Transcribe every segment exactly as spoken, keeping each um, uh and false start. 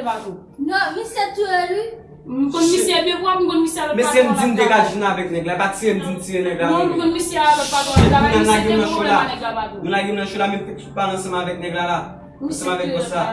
Patwon. Non, misye tou, wi. M konn misye byen pwòp, m konn misye a lòt patwon. Mesye, m di m te ka jwenn avèk nèg la, e pa tire m di m tire nèg la. Non, m konn misye a lòt patwon. Epi kounye a n lage m nan cho la. Nou lage m nan cho la, men m fèk sou pale ansanm avèk nèg la la. Ansanm avèk bòs la.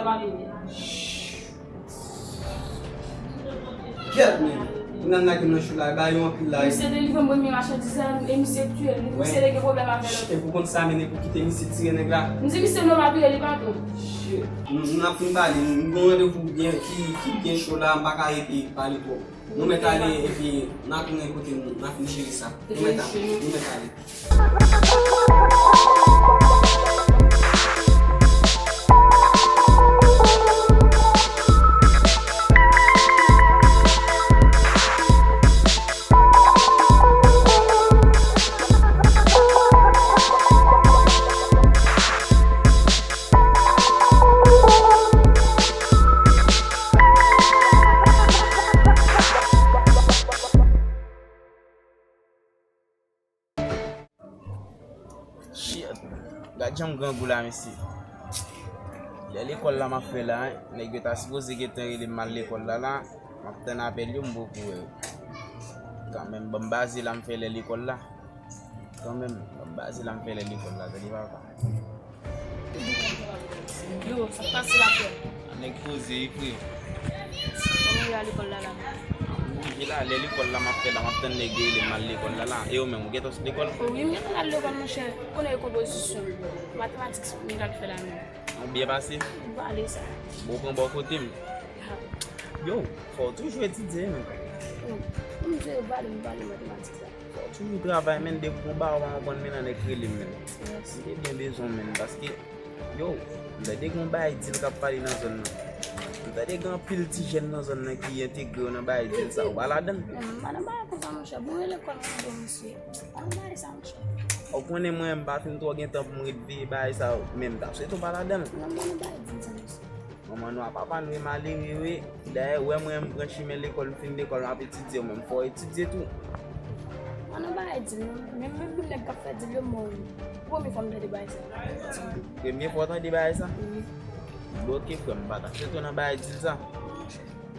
Kèt, men. Kounye a n lage m nan cho la, e ba yo anpil la. Misye delivre m premye machandiz la, e misye k touye l. Misye te gen pwoblèm avè lòt. Epi w konn sa, men epi w kite misye tire nèg la. M di misye non, m ap touye li, patwon. Shit. Nou, nou ap fin pale, nou gen randevou byen ki, ki byen cho la, m pa ka rete pale twòp. Nou mèt ale, epi n a tounen kote nou, n a fin jere sa. Nou mèt ale, nou mèt ale. Shit. Gad jan m grangou la, mesye. Lè lekòl la m ap fè la, nèg yo ta sipoze gentan rele m al lekòl la la. M ap tann apèl yo, m poko wè yo. Kanmenm, ban m baze la m fè lè lekòl la. Kanmenm, ban m baze la m fè lè lekòl la, tande papa. Yo, sa k pase la, frè? Nèg poze wi, frè. Kòman w ye a lekòl la la? M rive la, lè lekòl la m ap fè la, m ap tann nèg yo rele m al lekòl la la. E ou menm, ou gentan sot lekòl? Wi, m gentan al lekòl, monchè. Konnen e konpozisyon, matematik m pral fè la menm. Ou byen pase? M pale sa. Bon, pran bò kote m. Ha. Yo, fò w toujou etidye, men. Wi. M di yo pale, m pale matematik la. Fò w toujou travay, men, depi w ba w pa konprann, men, nan nèg rele m, men. Mèsi. M te byen bezwen w, men, paske, yo, m tande gen yon bagay dil k ap pale nan zòn nan. M tande gen anpil ti jèn nan zòn nan ki entegre yo nan bagay dil sa. Ou pa ladan l? Non, m pa nan bagay konsa, monchè. Bon, e lekòl mwen bon, mesye. Pa nan bagay sa, monchè. Ou konnen mwen, m pa fin twò gen tan pou m ret veye bagay sa yo, men m ta swete w pa ladan l. Non, m pa nan bagay dil sa, mesye. Manman nou a papa nou e malere wi. Dayè, wè mwen, m pran chimen lekòl, m fin lekòl, m ap etidye, ou menm fò w etidye tou. Mwen nan bagay dil non, menm, menm, menm nèg k ap fè dil yo mò wi. Premye fwa m tande bagay sa. Premye fwa w tande bagay sa? Wi. Bon, oke, frè m, m pa ta swete w nan bagay dil sa.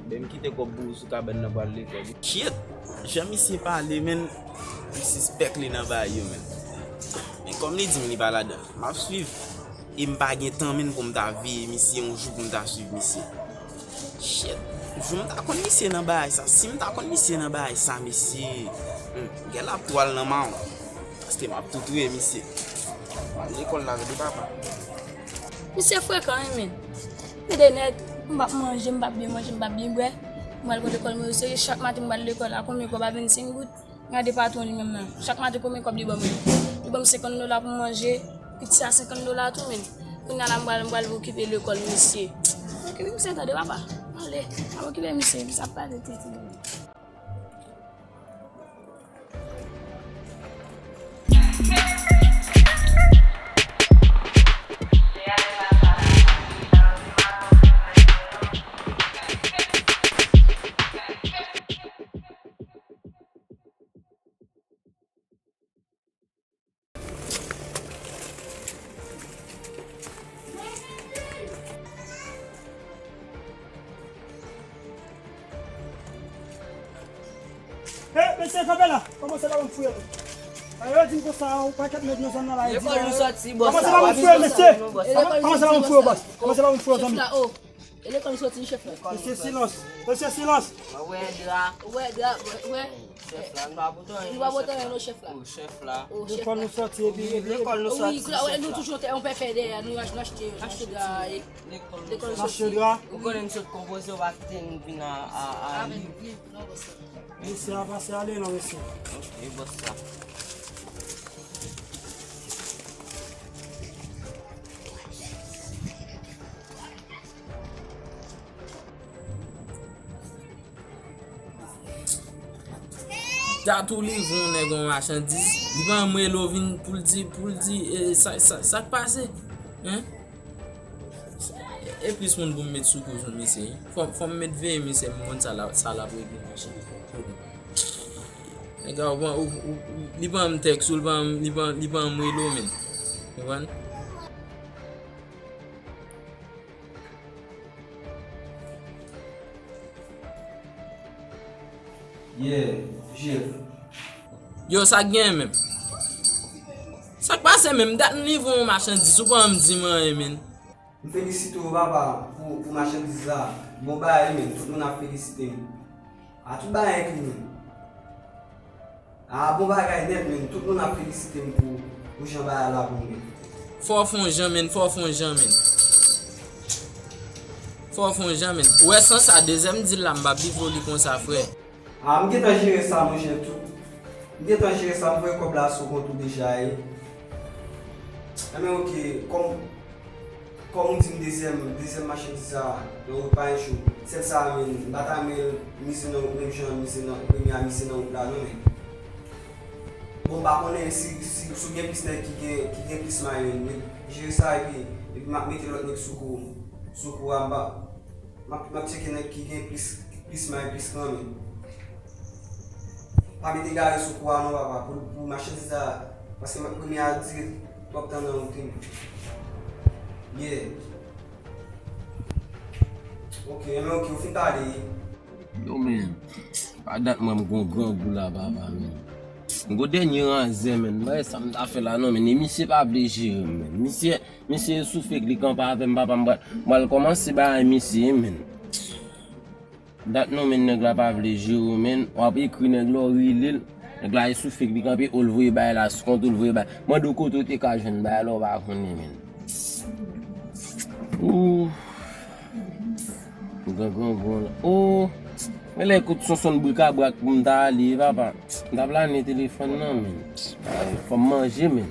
Men m kite kòb pou ou sou kabann nan pral lekòl. Shit! Jan misye pale, men, m sispèk li nan bagay yo, men. Men kòm li di m li pa ladan, m ap swiv. E m pa gen tan menm pou m ta veye misye yon jou pou m ta swiv misye. Shit. Jou m ta konn misye nan bagay sa. Si m ta konn misye nan bagay sa, mesye, hmm, gèl ap twal nan mawon. Paske m ap tou touye misye. M al lekòl la, tande papa. Misye frekan, wi, men. Gade nèg, m p ap manje, m p ap byen manje, m p ap byen bwè. M al pran lekòl mwen o serye, chak maten m pral lekòl a konbyen kòb a vennsenk goud. Gade patwon li menm nan. Chak maten konbyen kòb li ban mwen? Li ban m senkant dola pou m manje. Piti a senkant dola tou, men. Kounye a la, m pral, m pral okipe lekòl misye. Okipe misye tande, papa. Ale, al okipe misye, misye ap pale tete. Hey, mesye, kanpe la! Kòmanse pa ban m fouye, non. Yo di m konsa, yon pakèt nèg nan zòn nan la, yo di, lekòl nou sòti, bòs. Kòmanse pa ban m fouye, mesye! Kòmanse pa ban m fouye, bòs. Kòmanse pa ban m fouye, zanmi. E lekòl nou sòti, chèf la. Mesye, silans. Mesye, silans. Wè dra. Wè dra, wè. Chèf la, nou pa pote anyen, nou pa pote anyen, non, chèf la. O, chèf la. O, chèf la. Lekòl nou sòti, epi lekòl nou sòti, chèf la. Wi, nou toujou te, yon pèpè dèyè, nou ach-, nou achte, achte dra, e, lekòl nou sòti. Achte dra. Ou konnen nou sot konpoze, ou pa kite nou vin a, a, a li. Mesye a pase ale non, mesye. Ok, bòs sa. Dat ou livre yon nèg yon machandiz, li pa janm rele w vin pou l di, pou l di, e, sa, sa, sa k pase? Hein? E plis moun pou m met sou kou sou misye. Fò, fò m met veye misye, m konn sa l ap, sa l ap regle, machin. Nèg la, ou, ou, ou, li ban m tèks ou, li ban m, li ban, li ban m rele w menm. Konprann? Yeah, Jeff. Yo, sa k gen menm? Sa k pase menm? Dat m livre yon machandiz, ou pa janm di m anyen, menn. M felisite w, papa, pou, pou machandiz la. Bon bagay, menn. Tout moun ap felisite m. A, tout bagay enkli, menn. A, bon bagay nèt, menn. Tout moun ap felisite m pou, pou jan bagay la bon, menn. Fò w fè yon jan, menn. Fò w fè yon jan, menn. Fò w fè yon jan, menn. Ou wè, san sa, dezyèm dil la, m p ap livre w li konsa, frè. A, m gentan jere sa, monchè, tou. M gentan jere sa, m voye kòb la sou kont ou deja, e. Enben, oke, kòm, kòm ou di m dezyèm, dezyèm machandiz sa, nan wout pa enchou. Sèl sa, menn, m pa ta renmen mize nan wout menm jan mize nan, premye a mize nan wout la, non, menn. Bon, m pa konnen si, si, si w gen plis nèg ki gen, ki gen plis may, menn. Jere sa, epi, epi m ap mete lòt nèg sou kou, sou kou a, m pa, M ap, m ap tcheke nèg ki gen plis, plis may, plis granmen. Pa mete gari sou kou a non, papa, pou, pou machandiz la, paske premye a di twòp tan nan wout, wi. Yeah. Ok, enben ok, ou fin pale. Yo, men, pa dat mwen m gon grangou la, papa, men. M gon dènye ranzè, men. Mwen, sa m ta fè la, non, men. E misye pa vle jere m, men. Misye, misye soufle k li kanpe avè m, papa, m pral, m pral kòmanse bay misye, men. Dat non, men, nèg la pa vle jere w, men. W ap ekri nèg la, w rele l. Nèg la, e soufle k li kanpe, ou l voye bay la, sou kont ou l voye bay. Mande w kote w te ka jwenn bay la, w pa konnen, men. Ooh. Gran, gran, gran. Oh! Men lè kout Sonson brikabrak pou m ta ale, papa. M ta plane telefòn nan, men. Fò m manje, men.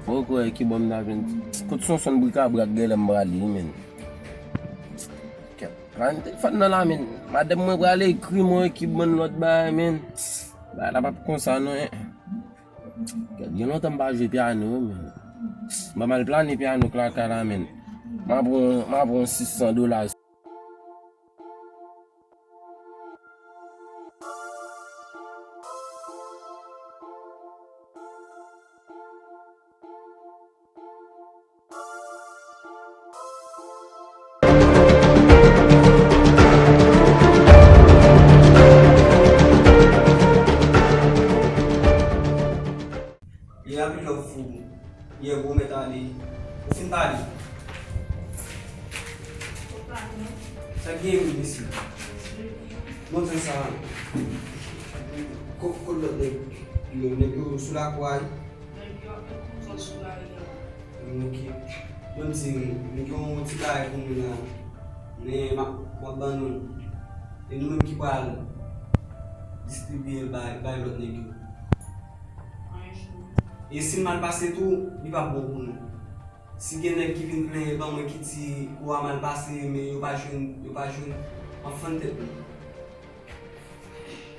Poko wè ki bò m ta jwenn. Kout Sonson brikabrak genlè m prale, men. Kèt, plane telefòn nan la, men. Madanm mwen prale ekri mwen ki bann lòt bagay, men. Bagay la p ap konsa, non, en. Gad, gen lontan m pa jwe pyano, men. M pa mal plane pyano klaka la, men. M a pran, m a pran sis san dola. Ye anpil love pou ou. Ye ou mèt ale. Ou fin pale. Sa gen wi mesye. Montre sa. Ko-, kot lòt nèg yo, nèg yo sou lakou a wi. Nèg yo ap met kouto sou lari a. Ok. Ban m di nou, nou gen yon ti kay pou nou la. Men m ap, m ap ban nou l. E nou menm ki pral distribiye l bay, bay lòt nèg yo. E si l mal pase tou, li p ap bon pou nou. Si gen nèg ki vin plenyen ban mwen ki di kou a mal pase, men yo pa jwenn, yo pa jwenn, m ap fann tèt nou.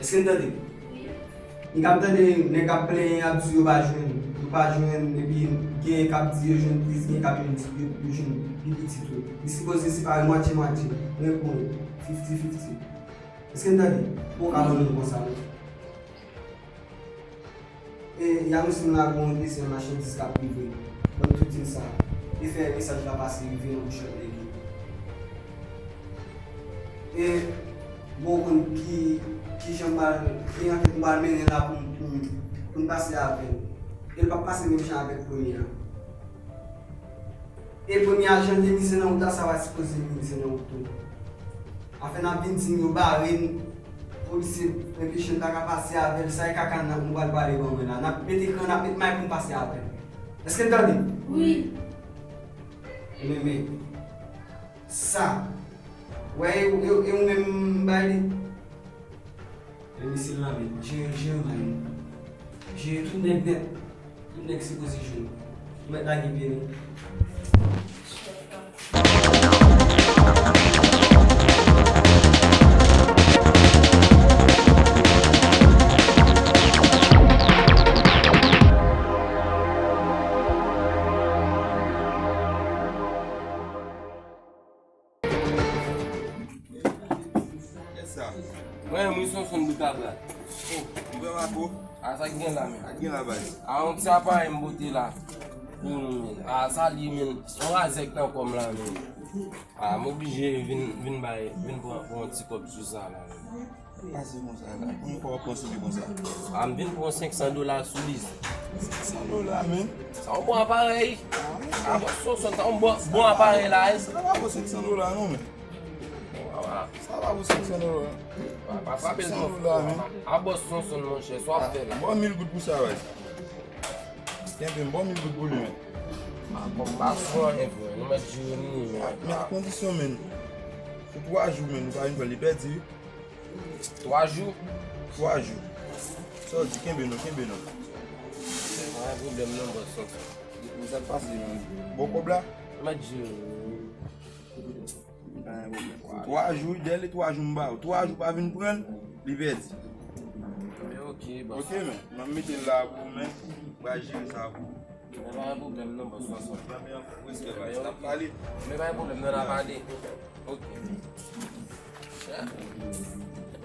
Èske n tande? Wi. M t ap tande nèg ap plenyen, ap di yo pa jwenn, yo pa jwenn, epi gen k ap di yo jwenn plis, gen k ap jwenn, yo, yo jwenn pi piti tou. Li sipoze separe mwatye mwatye, mwen pou mwen, fifty fifty. Èske n tande? Ou ka ban nou konsa, non? E, y anonse m la gen yon dezyèm machandiz k ap livre. Ban m tou di l sa. E fè mesaj la pase rive nan bouch lòt nèg yo. E, bon, ou konn ki, ki jan m pral, ki ankèt m pral mennen la pou m, pou m, pou m pase avè l. E l p ap pase menm jan avèk premye a. E premye a jan l te mize nan wout la, sa pa sipoze mize nan wout tou. Afè n ap vin di m yo bare n, polisye enpeche n pa ka pase avè l, sa e kaka n ap, nou pral pale ban mwen la. N ap mete kran, n ap met may pou n pase avè l. Èske n tande? Wi. Enben, men, sa. Wè, e, e, e ou menm m bay li? Men misil nan men, jere, jere may nou. Jere tout nèg nèt. Tout nèg sipoze jwenn. Nou mèt lage pye nou. Kiyès sa? Mwen, mwen Sonson Brikabrak. Oh, m wè w ak ou. A, sa k gen la menm? Sa k gen la, baz? A, yon ti aparèy m pote la pou nou, menn. A, sa li, menn. Yon razèk nan kò m la, menn. A, m oblije vin, vin bay, vin pran, pran yon ti kòb sou sa la, menn. Pase konsa la. Konbyen fwa w ap pran sou li konsa? A, m vin pran senk san dola sou li. Senk san dola, men. Sa yon bon aparèy. A, bòs Sonson, sa yon bon, bon aparèy la, wi. Sa pa vo senk san dola, non, men. Sa pa vo senk san dola. Pa frape l twò fò. A, bòs Sonson, monchè, sa w ap fè la? Ba w mil goud pou sa, wi. Kenbe m, ba w mil goud pou li, men. A, kòm pa sou anyen, frè. Nou mèt jere nou, men. Men a kondisyon, men. Pou twa jou, men, nou pa vin pran li pèdi, wi. Twa jou? Twa jou. Sa w di, kenbe non, kenbe non. Pa gen pwoblèm non, bòs Sonson. Sa k pase menm? Bon kòb la? Mèt jere. Pa gen pwoblèm. Twa jou, dèyè twa jou m ba ou. Twa jou pa vin pran l, li pèdi. Men ok, bòs. Ok, men. M ap mete l la pou ou, men. M pral jere sa pou ou. Men pa gen pwoblèm non, bòs Sonson. Respè, baz. N ap pale. Men pa gen pwoblèm non, n a pale. Ok. Chè.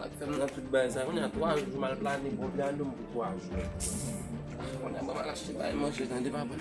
Sa k fè m nan tout bagay sa. Kounye a twa jou m al plane bon vye al dòmi pou twa jou. Kounye a ban m al achte bagay manje tande papa.